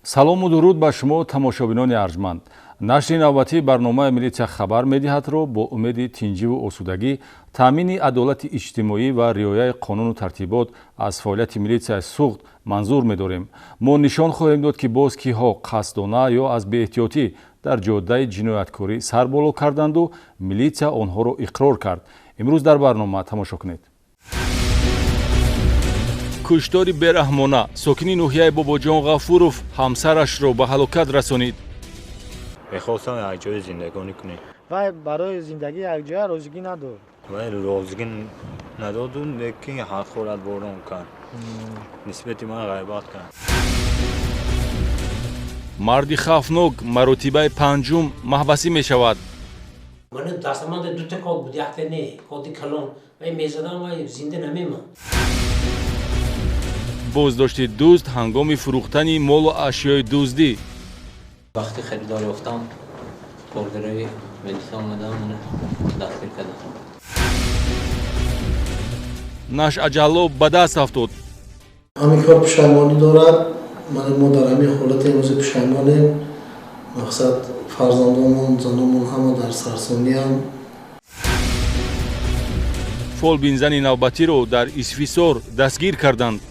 Салому дуруд ба шумо, тамошобинони арҷманд. Нашри навбатии барномаи «Милитсия хабар медиҳад»-ро бо умеди тинҷиву осудагӣ, таъмини адолати иҷтимоӣ ва риояи қонуну тартибот аз фаъолияти милитсияи Суғд манзур медорем. Мо нишон хоҳем дод, ки боз киҳо қасдона ё аз беэҳтиётӣ дар ҷодаи ҷинояткорӣ сар боло карданду милитсия онҳоро иқрор кард. Имрӯз дар барнома тамошо кунед: куштори бераҳмона. Сокини ноҳияи Бобоҷон Ғафуров ҳамсарашро ба ҳалокат расонид. Мехостам якҷоя зиндагонӣ кунем. Вай барои зиндагӣ якҷоя розигӣ надод. Вай розигӣ надоду, лекин ҳақорат борон кард, нисбати ман ғайбат кард. Марди хавфнок маротибаи панҷум маҳбасӣ мешавад. Ман дастаманда дута код буд, якта не, коди калон. Вай мезадам, вай зинда намемонд. Боздошти дузд ҳангоми фурӯхтани молу ашёи дуздӣ. Вақти харидор ёфтам, коргарои милиса омадан, мана дастгир карданд. Нашъаҷаллоб ба даст афтод. Ҳамин кор пушаймонӣ дорад. Мана, мо дар ҳамин ҳолати имрӯзи пушаймонем. Мақсад, фарзандонмон, занонмон ҳама дар сарсониям. Фолбинзани навбатиро дар Исфисор дастгир карданд.